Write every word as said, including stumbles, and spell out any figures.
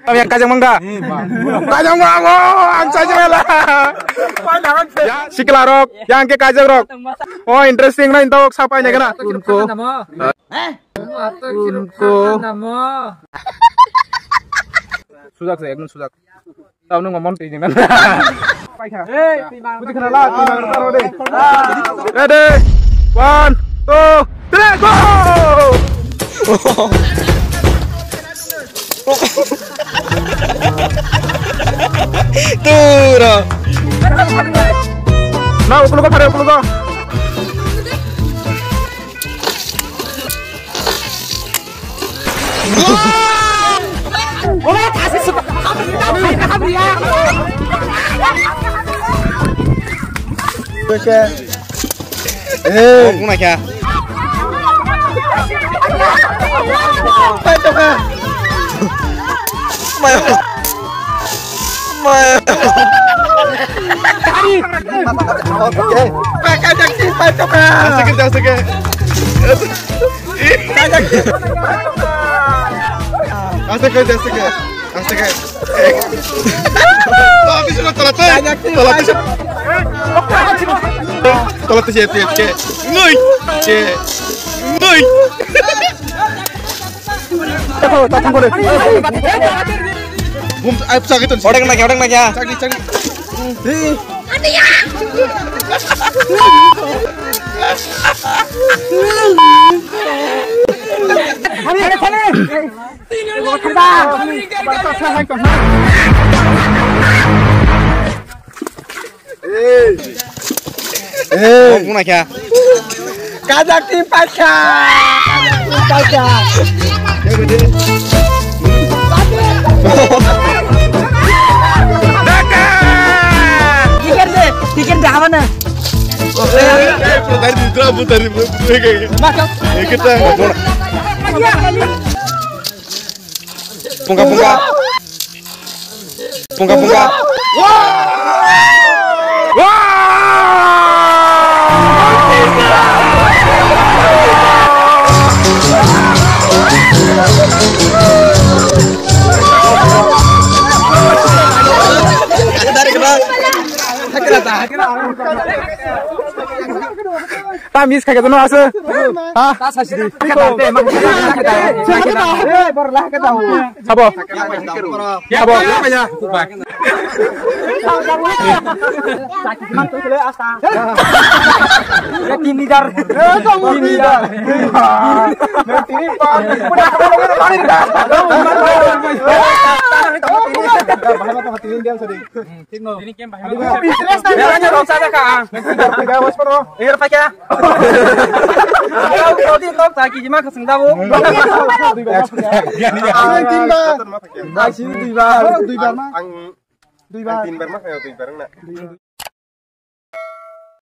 Kami yang kajang mangga. Kajang mangga, ang kajang lah. Ya, sikla rok, yang ke kajang rok. Oh, interesting na, intok sapa ini kena. Unko. Unko. Sujak saya, ekdom sujak. Tau nung ngomong tini na. Ready, one, two, three, go! Turo. Na, upulugo, thare upulugo. Eh, oh, kuna kya? Paito ka. Mayo. Mayo. Pakai jakti paito ka. Asik, asik. Asik, asik. Asik, asik. Asik, asik. Oh, bisa tolak, tolak. Tolak, bisa. Tolak, bisa, bisa. Ngoi. Ngoi. Bum, ai, pisa gitu. Odeng na kya, odeng na kya? Chakli, chakli. Eh. Eh. Kuna kya? Kajak team pacha. Kajak team pacha. Tiket de, tiket de, apa na? Dari putra, putra, putra, putra, putra. Pungka, pungka. Pungka, pungka. Dari kena. Ta miss khai ka no ase. Ha? Ta sa sidi. Sabo. Sabo. Ya, tin litar. Tin litar. Duibar ma? Duibar ma? Duibar ma? Duibar na.